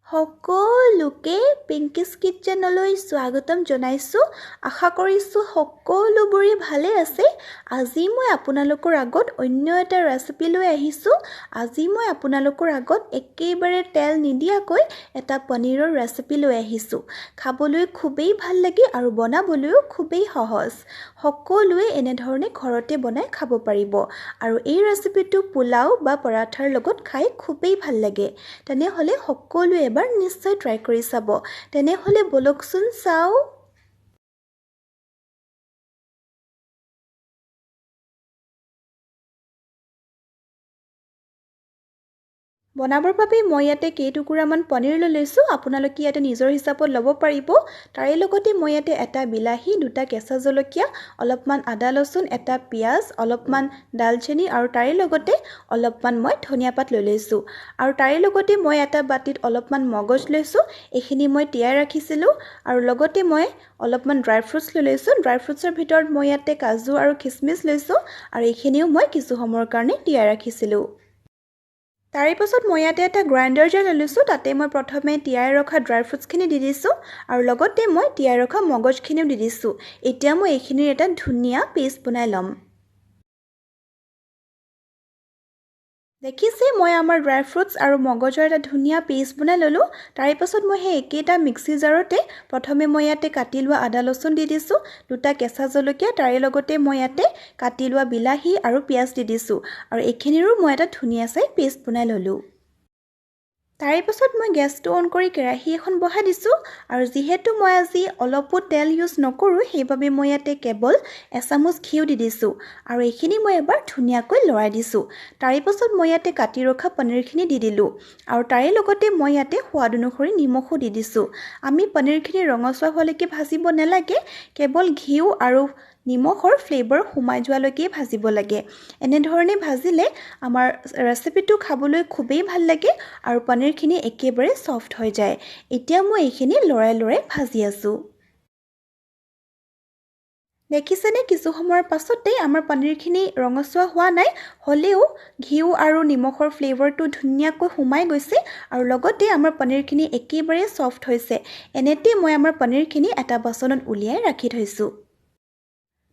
সকলোকে পিংকিছ কিটচেনলৈ স্বাগতম জনাইছোঁ। আশা কৰিছোঁ সকলোবোৰেই ভালে আছে। আজি মই আপোনালোকৰ আগত অন্য এটা ৰেচিপি লৈ আহিছোঁ। আজি মই আপোনালোকৰ আগত একেবাৰে তেল নিদিয়াকৈ এটা পনীৰৰ ৰেচিপি লৈ আহিছোঁ। খাবলৈ খুবেই ভাল লাগে আৰু বনাবলৈও খুবেই সহজ। সকলোৱে এনেধৰণে ঘৰতে বনাই খাব পাৰিব আৰু এই ৰেচিপিটো পোলাও বা পৰাঠাৰ লগত খাই খুবেই ভাল লাগে। তেনেহ'লে সকলোৱে এবাৰ নিশ্চয় ট্ৰাই কৰি চাব। তেনেহ'লে ব'লকচোন চাওঁ। বনাবৰ বাবে মই ইয়াতে কেইটুকুৰামান পনীৰ লৈ লৈছোঁ। আপোনালোকে ইয়াতে নিজৰ হিচাপত ল'ব পাৰিব। তাৰে লগতে মই ইয়াতে এটা বিলাহী, দুটা কেঁচা জলকীয়া, অলপমান আদা লচুন, এটা পিঁয়াজ, অলপমান ডালচেনি আৰু তাৰে লগতে অলপমান মই ধনিয়া পাত লৈ লৈছোঁ। আৰু তাৰে লগতে মই এটা বাতিত অলপমান মগজ লৈছোঁ, এইখিনি মই তিয়াই ৰাখিছিলোঁ। আৰু লগতে মই অলপমান ড্ৰাই ফ্ৰুটছ লৈ লৈছোঁ। ড্ৰাই ফ্ৰুটছৰ ভিতৰত মই ইয়াতে কাজু আৰু খিচমিচ লৈছোঁ আৰু এইখিনিও মই কিছু সময়ৰ কাৰণে তিয়াই ৰাখিছিলোঁ। তাৰে পাছত মই ইয়াতে এটা গ্ৰাইণ্ডাৰ জাৰ লৈ লৈছোঁ। তাতে মই প্ৰথমে তিয়াই ৰখা ড্ৰাই ফ্ৰুটছখিনি দি দিছোঁ আৰু লগতে মই তিয়াই ৰখা মগজখিনিও দি দিছোঁ। এতিয়া মই এইখিনিৰ এটা ধুনীয়া পেষ্ট বনাই ল'ম। দেখিছে, মই আমাৰ ড্ৰাই ফ্ৰুটছ আৰু মগজৰ এটা ধুনীয়া পেষ্ট বনাই ল'লোঁ। তাৰে পাছত মই সেই একেটা মিক্সি জাৰতে প্ৰথমে মই ইয়াতে কাটি লোৱা আদা লচুন দি দিছোঁ, দুটা কেঁচা জলকীয়া, তাৰে লগতে মই ইয়াতে কাটি লোৱা বিলাহী আৰু পিঁয়াজ দি দিছোঁ আৰু এইখিনিৰো মই এটা ধুনীয়া চাই পেষ্ট বনাই ল'লোঁ। তাৰে পাছত মই গেছটো অন কৰি কেৰাহী এখন বহাই দিছোঁ আৰু যিহেতু মই আজি অলপো তেল ইউজ নকৰোঁ, সেইবাবে মই ইয়াতে কেৱল এচামুচ ঘিউ দি দিছোঁ আৰু এইখিনি মই এবাৰ ধুনীয়াকৈ লৰাই দিছোঁ। তাৰে পাছত মই ইয়াতে কাটি ৰখা পনীৰখিনি দি দিলোঁ আৰু তাৰে লগতে মই ইয়াতে সোৱাদ অনুসৰি নিমখো দি দিছোঁ। আমি পনীৰখিনি ৰঙচুৱা হোৱালৈকে ভাজিব নালাগে, কেৱল ঘিউ আৰু নিমখৰ ফ্লেভাৰ সোমাই যোৱালৈকে ভাজিব লাগে। এনেধৰণে ভাজিলে আমাৰ ৰেচিপিটো খাবলৈ খুবেই ভাল লাগে আৰু পনীৰখিনি একেবাৰে ছফ্ট হৈ যায়। এতিয়া মই এইখিনি লৰাই লৰাই ভাজি আছোঁ। দেখিছেনে, কিছু সময়ৰ পাছতেই আমাৰ পনীৰখিনি ৰঙচুৱা হোৱা নাই, হ'লেও ঘিউ আৰু নিমখৰ ফ্লেভাৰটো ধুনীয়াকৈ সোমাই গৈছে আৰু লগতে আমাৰ পনীৰখিনি একেবাৰে ছফ্ট হৈছে। এনেতে মই আমাৰ পনীৰখিনি এটা বাচনত উলিয়াই ৰাখি থৈছোঁ।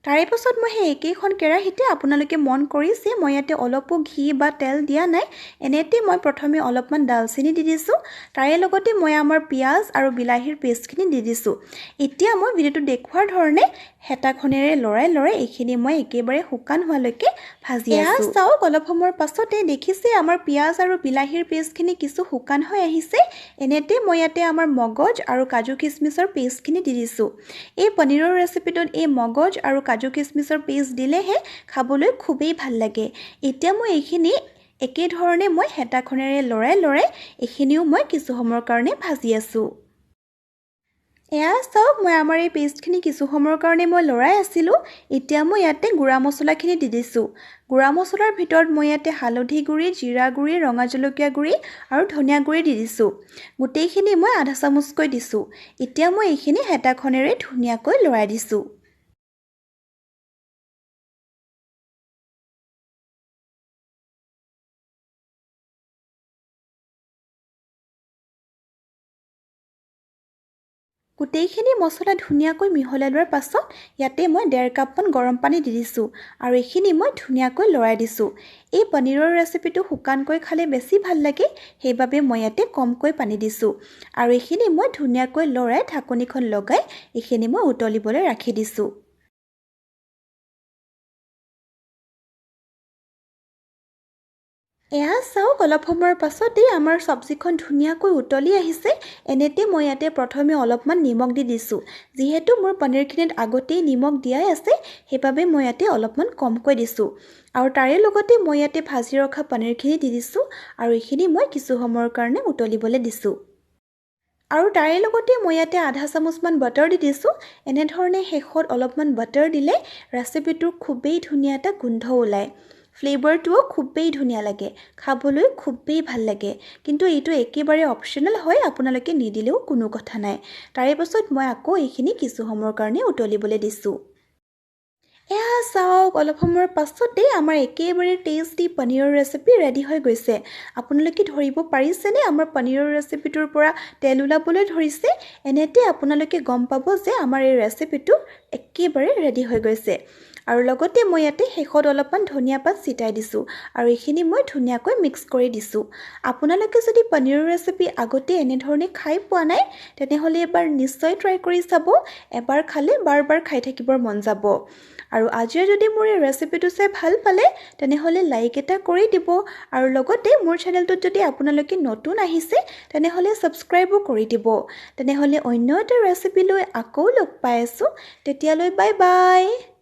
তাৰে পাছত মই সেই একেইখন কেৰাহীতে, আপোনালোকে মন কৰিছে, মই ইয়াতে অলপো ঘি বা তেল দিয়া নাই। এনেতে মই প্ৰথমে অলপমান ডালচেনি দি দিছোঁ, তাৰে লগতে মই আমাৰ পিঁয়াজ আৰু বিলাহীৰ পেষ্টখিনি দি দিছোঁ। এতিয়া মই ভিডিঅ'টো দেখুওৱাৰ ধৰণে হেতাখনেৰে লৰাই লৰাই এইখিনি মই একেবাৰে শুকান হোৱালৈকে ভাজি আছোঁ। চাওক, অলপ সময়ৰ পাছতে দেখিছে আমাৰ পিঁয়াজ আৰু বিলাহীৰ পেষ্টখিনি কিছু শুকান হৈ আহিছে। এনেতে মই ইয়াতে আমাৰ মগজ আৰু কাজু খিচমিচৰ পেষ্টখিনি দি দিছোঁ। এই পনীৰৰ ৰেচিপিটোত এই মগজ আৰু কাজু খিচমিচৰ পেষ্ট দিলেহে খাবলৈ খুবেই ভাল লাগে। এতিয়া মই এইখিনি একেধৰণে মই হেতাখনেৰে লৰাই লৰাই এইখিনিও মই কিছু সময়ৰ কাৰণে ভাজি আছোঁ। এয়া চাওক, মই আমাৰ এই পেষ্টখিনি কিছু সময়ৰ কাৰণে মই লৰাই আছিলোঁ। এতিয়া মই ইয়াতে গুড়া মছলাখিনি দি দিছোঁ। গুড়া মছলাৰ ভিতৰত মই ইয়াতে হালধি গুড়ি, জিৰা গুড়ি, ৰঙা জলকীয়া গুড়ি আৰু ধনিয়া গুড়ি দি দিছোঁ। গোটেইখিনি মই আধা চামুচকৈ দিছোঁ। এতিয়া মই এইখিনি হেতাখনেৰে ধুনীয়াকৈ লৰাই দিছোঁ। গোটেইখিনি মছলা ধুনীয়াকৈ মিহলাই লোৱাৰ পাছত ইয়াতে মই 1.5 কাপমান গৰম পানী দি দিছোঁ আৰু এইখিনি মই ধুনীয়াকৈ লৰাই দিছোঁ। এই পনীৰৰ ৰেচিপিটো শুকানকৈ খালে বেছি ভাল লাগে, সেইবাবে মই ইয়াতে কমকৈ পানী দিছোঁ আৰু এইখিনি মই ধুনীয়াকৈ লৰাই ঢাকনিখন লগাই এইখিনি মই উতলিবলৈ ৰাখি দিছোঁ। এয়া চাওক, অলপ সময়ৰ পাছতেই আমাৰ চব্জিখন ধুনীয়াকৈ উতলি আহিছে। এনেতে মই ইয়াতে প্ৰথমে অলপমান নিমখ দি দিছোঁ। যিহেতু মোৰ পনীৰখিনিত আগতেই নিমখ দিয়াই আছে, সেইবাবে মই ইয়াতে অলপমান কমকৈ দিছোঁ আৰু তাৰে লগতে মই ইয়াতে ভাজি ৰখা পনীৰখিনি দি দিছোঁ আৰু এইখিনি মই কিছু সময়ৰ কাৰণে উতলিবলৈ দিছোঁ। আৰু তাৰে লগতে মই ইয়াতে আধা চামুচমান বাটাৰ দি দিছোঁ। এনেধৰণে শেষত অলপমান বাটাৰ দিলে ৰেচিপিটোৰ খুবেই ধুনীয়া এটা গোন্ধ ওলায়, ফ্লেভাৰটোও খুবেই ধুনীয়া লাগে, খাবলৈ খুবেই ভাল লাগে। কিন্তু এইটো একেবাৰে অপশ্যনেল হয়, আপোনালোকে নিদিলেও কোনো কথা নাই। তাৰে পাছত মই আকৌ এইখিনি কিছু সময়ৰ কাৰণে উতলিবলৈ দিছোঁ। এয়া চাওক, অলপ সময়ৰ পাছতেই আমাৰ একেবাৰে টেষ্টি পনীৰৰ ৰেচিপি ৰেডি হৈ গৈছে। আপোনালোকে ধৰিব পাৰিছেনে আমাৰ পনীৰৰ ৰেচিপিটোৰ পৰা তেল ওলাবলৈ ধৰিছে? এনেতে আপোনালোকে গম পাব যে আমাৰ এই ৰেচিপিটো একেবাৰে ৰেডি হৈ গৈছে। আৰু লগতে মই ইয়াতে শেষত অলপমান ধনিয়া পাত ছিটাই দিছোঁ আৰু এইখিনি মই ধুনীয়াকৈ মিক্স কৰি দিছোঁ। আপোনালোকে যদি পনীৰৰ ৰেচিপি আগতে এনেধৰণে খাই পোৱা নাই, তেনেহ'লে এবাৰ নিশ্চয় ট্ৰাই কৰি চাব। এবাৰ খালে বাৰ বাৰ খাই থাকিবৰ মন যাব। আৰু আজিও যদি মোৰ এই ৰেচিপিটো চাই ভাল পালে, তেনেহ'লে লাইক এটা কৰি দিব আৰু লগতে মোৰ চেনেলটোত যদি আপোনালোকে নতুন আহিছে, তেনেহ'লে ছাবস্ক্ৰাইবো কৰি দিব। তেনেহ'লে অন্য এটা ৰেচিপি লৈ আকৌ লগ পাই আছোঁ। তেতিয়ালৈ বাই বাই।